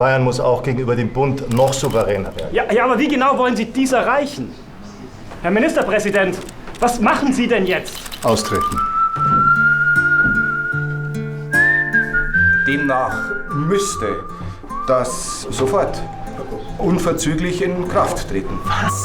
Bayern muss auch gegenüber dem Bund noch souveräner werden. Ja, ja, aber wie genau wollen Sie dies erreichen? Herr Ministerpräsident, was machen Sie denn jetzt? Austreten. Demnach müsste das sofort unverzüglich in Kraft treten. Was?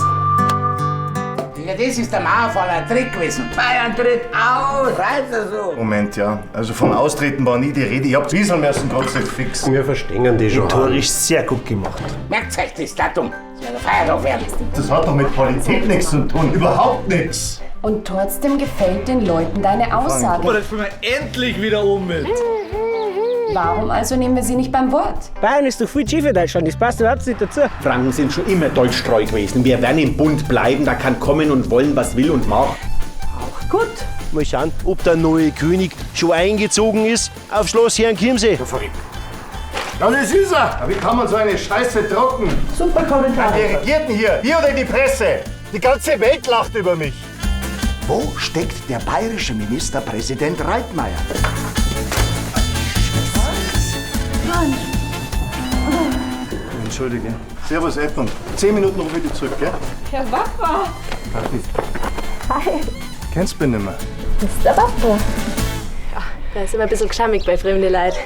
Ja, das ist der Mauerfall ein Trick gewesen. Bayern tritt aus, heißt das so. Moment, ja. Also von Austreten war nie die Rede. Ich hab Wieseln müssen Gott sei Dank fix. Wir verstehen die schon. Rhetorisch sehr gut gemacht. Merkt euch das Datum. Das wird ein Feiertag werden. Das hat doch mit Politik nichts zu tun. Überhaupt nichts. Und trotzdem gefällt den Leuten deine Aussage. Das fühlen wir endlich wieder um mit. Warum also nehmen wir sie nicht beim Wort? Bayern ist doch viel zu für Deutschland, das passt überhaupt nicht dazu. Franken sind schon immer deutschtreu gewesen. Wir werden im Bund bleiben, da kann kommen und wollen, was will und mag. Auch gut. Mal schauen, ob der neue König schon eingezogen ist auf Schloss Herrenchiemsee. Ja, das ist er. Aber wie kann man so eine Scheiße drucken? Super Kommentar. Wer regiert denn hier? Wir oder die Presse? Die ganze Welt lacht über mich. Wo steckt der bayerische Ministerpräsident Reitmeier? Entschuldige. Servus, Edmund. 10 Minuten noch wieder zurück, gell? Herr Wapper. Kathi. Hi. Kennst du mich nicht mehr? Das ist der Wapper. Ja, da ist immer ein bisschen gschamig bei fremden Leuten.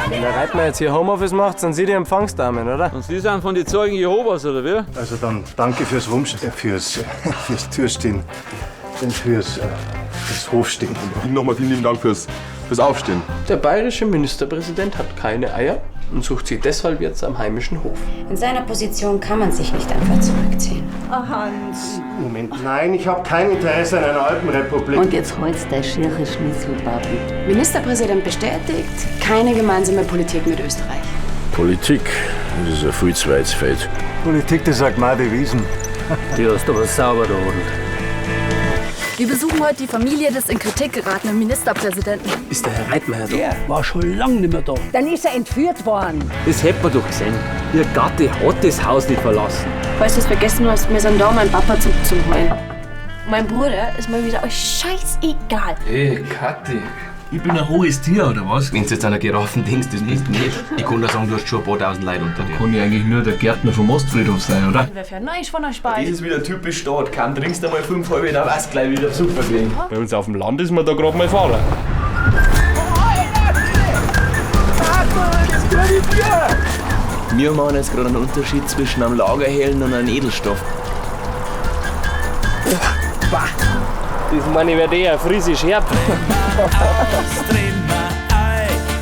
Wenn der Reitmeier jetzt hier Homeoffice macht, sind Sie die Empfangsdamen, oder? Und Sie sind von den Zeugen Jehovas, oder wie? Also dann danke fürs Rumstehen, fürs Türstehen und fürs Hofstehen. Nochmal vielen lieben Dank fürs Aufstehen. Der bayerische Ministerpräsident hat keine Eier und sucht sie deshalb jetzt am heimischen Hof. In seiner Position kann man sich nicht einfach zurückziehen. Oh, Hans. Moment, nein, ich habe kein Interesse an einer Alpenrepublik. Und jetzt holst dein schiere Schnitzel, Papi. Ministerpräsident bestätigt, keine gemeinsame Politik mit Österreich. Politik, das ist ein viel zu weites Feld. Politik, das sagt Made Wiesen. Die hast du aber sauber da unten. Wir besuchen heute die Familie des in Kritik geratenen Ministerpräsidenten. Ist der Herr Reitmeier da? Der war schon lange nicht mehr da. Dann ist er entführt worden. Das hätt man doch gesehen. Ihr Gatte hat das Haus nicht verlassen. Falls du es vergessen hast, wir sind da, mein Papa zum Heulen. Mein Bruder ist mal wieder euch scheißegal. Ey, Kathi. Ich bin ein hohes Tier, oder was? Wenn du jetzt an einer Giraffen denkst, das bist du nicht. Ich kann da sagen, du hast schon ein paar tausend Leute unter dir. Kann ich eigentlich nur der Gärtner vom Ostfriedhof sein, oder? Wer fährt neu von euch bei? Das ist wieder typisch Stadt. Kaum trinkst du einmal 5 halbe, dann weißt du gleich wieder super kriegen. Bei uns auf dem Land ist man da gerade mal Fahrer. Wir machen jetzt gerade einen Unterschied zwischen einem Lagerhellen und einem Edelstoff. Bah! Das meine ich, wird eher friesisch herb.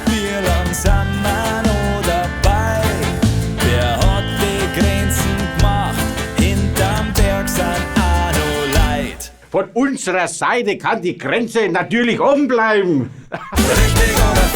Wie lang sind wir noch dabei? Wer hat die Grenzen gemacht? Hinterm Berg sind auch noch Leid. Von unserer Seite kann die Grenze natürlich offen bleiben. Richtig oder